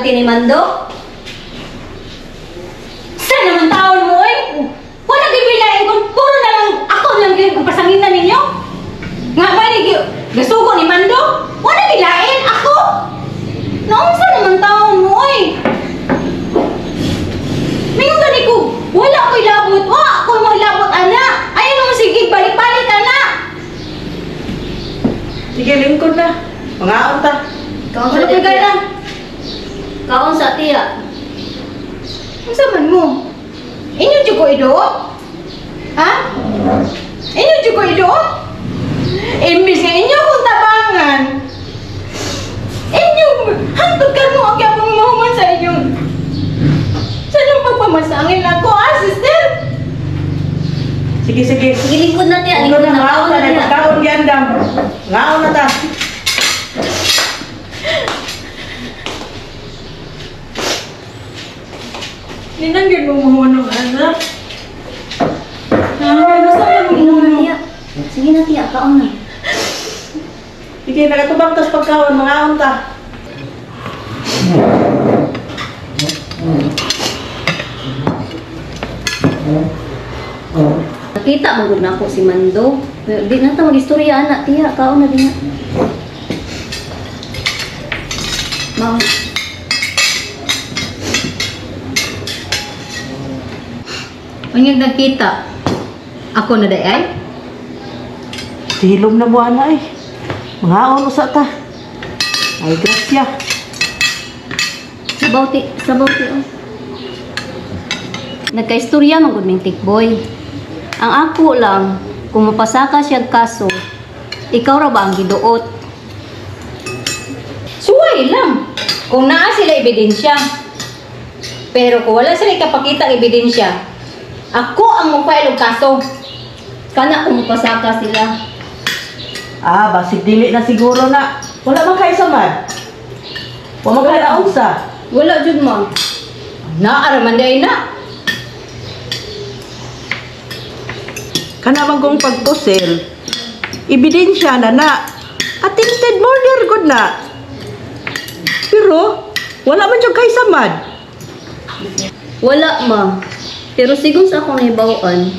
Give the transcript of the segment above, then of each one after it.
Gisulti ni Mando? Sa naman taon mo, oy? Wala gyud bilain kung puro na lang ako lang gyud ang pasanginan ninyo. Nga ba ni gasugo ni Mando? Wala bilain ako. Naunsa naman taon mo, oy? Mingon gani ko, wala ko'y labot. Wa ko'y maglabot ana. Ayaw mo sige balik-balik ana. Sige, lingkod na. Mangaon ta. Kaon sa Ano tiya. kay lang? Kaon sa tiya. Unsa man mo? Inyo jud ko iduot? Ha? Inyo jud ko iduot? Imbis nga inyo kong tabangan. Inyo hantod ka mo ang gyapon mahuman sa inyong sa inyong pagpamasangin ako, ah, sister. Sige, sige. Sige, lingkod na tiya. Lingkod Lingkod na, na. mangaon Kaon na. na tiya. Pagkaon giandam. Mangaon na ta. Ninang gyud mo mahuman anak. Ha, basta man mo Lingkod na mahuman. tiya. Sige na tiya, kaon na. Sige, nakatubang tas pagkaon, mangaon ta. Nakita man gud nako si Mando. Pero di na ta mag-istorya ana tiya, kaon na dinha. Mao. Unyag nagkita. Ako na day ay. Silom na mo ana eh. Mangaon usa ta. Ay, grasya. Sabaw ti, sabaw ti oh. Nagkaistorya man gud ning Tikboy. Ang ako lang, kung mapasaka siya kaso, ikaw ra ba ang giduot? Suway lang. Kung naa sila ebidensya. Pero kung wala sila ikapakita ang ebidensya, ako ang mo-file og kaso. Kana kung mapasaka sila. Ah, basig dili na siguro na. Wala man kay samad. Wa man kay naunsa. Wala jud ma. Naa ra man day na. Kana man kong pagpusel, ebidensya na na. Attempted murder gud na. Pero wala man jud kay samad. Wala ma. Pero sigon sa akong nahibaw-an,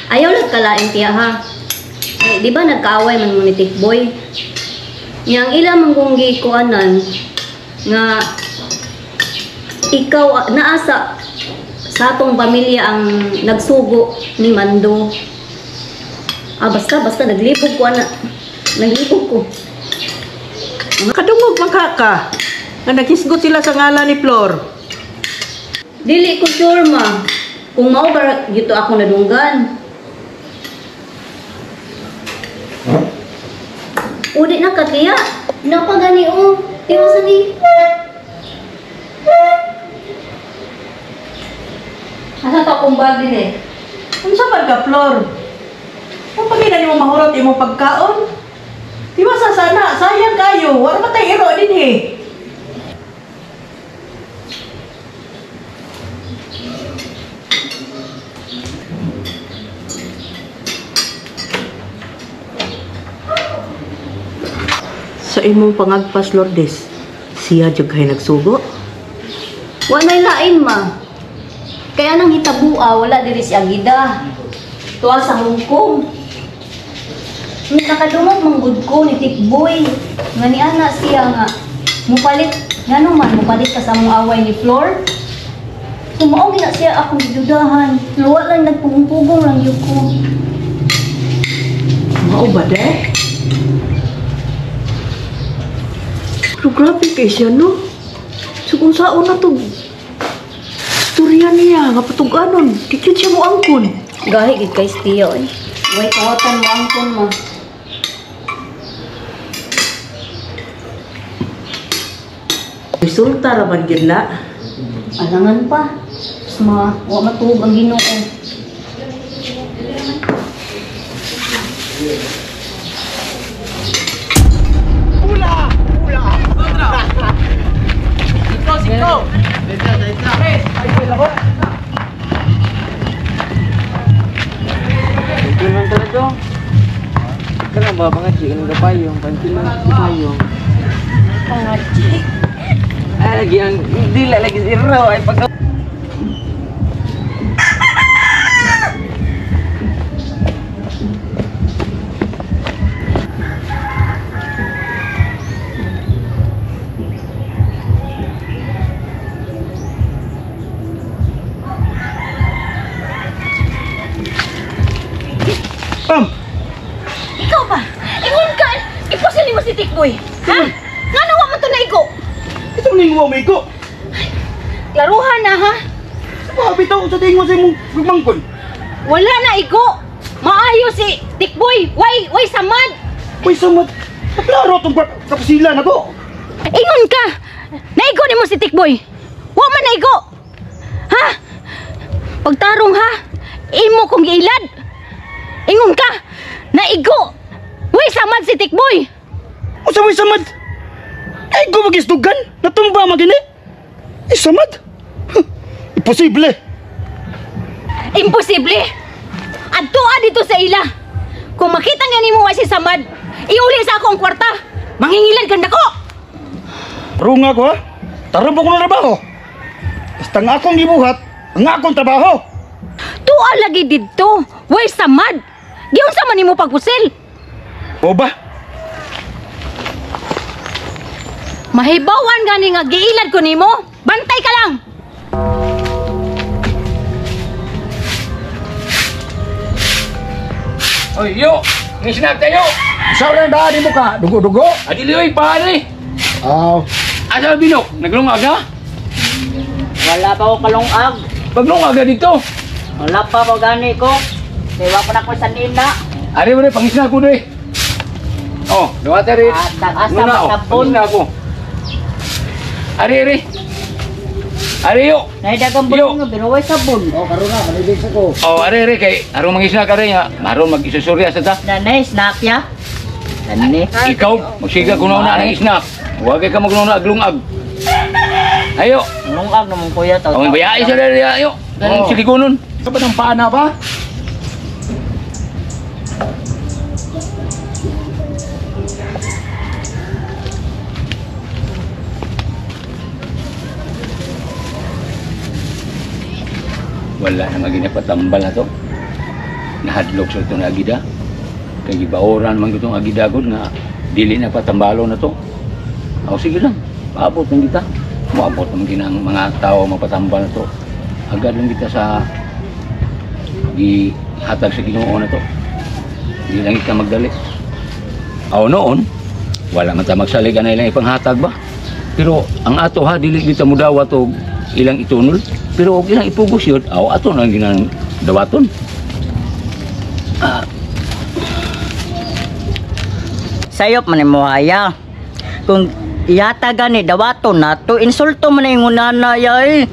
ayaw lang kalain tiya ha. Eh, di ba nagkaaway man mo ni Tikboy? Nga ang ila man kong gikuanan nga ikaw naa sa atong pamilya ang nagsugo ni Mando. Ah, basta basta naglibog ko ana. Naglibog ko. Kadungog man ka ka. Nga naghisgot sila sa ngalan ni Flor. Dili ko sure ma. Kung mao ba gito ako nadunggan. Udi na ka tiya. Napagani o. Tiwa sa ni. Asa to akong bag din eh? Unsa man ka, Flor? Kung pagina nimo mahurot imong pagkaon? Di ba sa sana, sayang kayo. Wala man tay iro dinhi. Sa imong pangagpas, Lourdes, siya jud kay nagsugo? Wa nay lain ma. Kaya nang hitabua wala diri si Agida. Tuwa sa Hong Kong. Nakadungog man gud ko ni Tikboy. Nga ni ana siya nga mupalit ngano man mupalit ka sa among away ni Flor. So mao gina siya akong gidudahan. Luwa lang nagpugong-pugong lang yun ko. Mao ba de? Pero grabe kay siya, no? So kung saan na to, istorya niya, nga patug-anon, di gyud siya moangkon. Gahi gid kay Tiyo eh. Way kawatan mo angkon ma. Resulta ra man gyud na. Alangan pa. Tapos ma, wa matuog ang Ginoo. Kana ba mga chi kanang gapayong, pansin man si payong. Lagi ang dila lagi si Ro ay pag Pam! Ikaw ba? Ingon ka! Ipusil mo si Tikboy! Ha? Nga nawa mo to na igo? Ito ning mo igo. Klaruhan na ha? Sabi daw sa tingon sa imong gumangkon. Wala na igo! Maayo si Tikboy! Way samad! Way samad. Klaro tong kapasila nako. Ingon ka! Naigo nimo si Tikboy! Wa man naigo! Ha? Pagtarong ha? Imo kong giilad! Ingon ka! Naigo! Way samad si Tikboy! Unsa way samad? Ay gumagisdugan, natumba magini. Eh samad. Huh, imposible. Imposible! Adtoa dito sa ila. Kung makita nga nimo wa si Samad, iuli sa ako ang kwarta. Mangingilad kang dako. Runga ko ha. Tarong ko ng trabaho. Basta ang akong gibuhat, ang akong trabaho. Tuwa lagi didto. Way Samad. Giunsa man nimo pagpusil? O ba? Mahibawan gani nga giilad ko nimo. Bantay ka lang. Oy, yo! Ngisnag tayo! Sa lang daan mo ka, dugo-dugo. Adili oy, pare! Aw, Asa binok? Naglungag na? Wala pa ko kalungag. Paglungag na dito. Wala pa ko gani ko. Kaya pa na ko sa nina. Ari mo rin, pangisnag ko rin. Oh, duwata rin. Asa Nuna, oh, masabon. pangisnag ko. Ari, ari. Ari, yo. Naidagang Yo. bulong nga pero way sabon. oh karon na manibig sa ko. Oh, ari, ari. Kay, aron mangisnag ka rin, ha. Maron mag-isusurya sa ta. Nanay snack ya. Kani. Ikaw, magsiga kuno na ng isnak. Huwag ka magkuno na aglungag. Ayo. Lungag naman kuya taw. Oh, bayai sa dali, ayo. Ang Oh. silikonon. Sa ba ng paana ba? Wala na maginapatambal na to. Nahadlok sa itong agida. Kay gibaoran man itong agida gud nga dili na patambalo na to. O sige lang, paabot lang kita. Moabot naman ginang mga tao mapatambal na to. Agad lang kita sa gihatag sa Ginoo na to. Di lang kita magdali. Aw noon, wala man ta magsalig na ilang ipanghatag ba? Pero ang ato ha, dili kita mudawat og ilang itunol. Pero og ilang ipugos yun, aw ato na ginang dawaton. Sayop man mo haya. Kung iyata gani dawaton na to insulto man yung unana ya eh.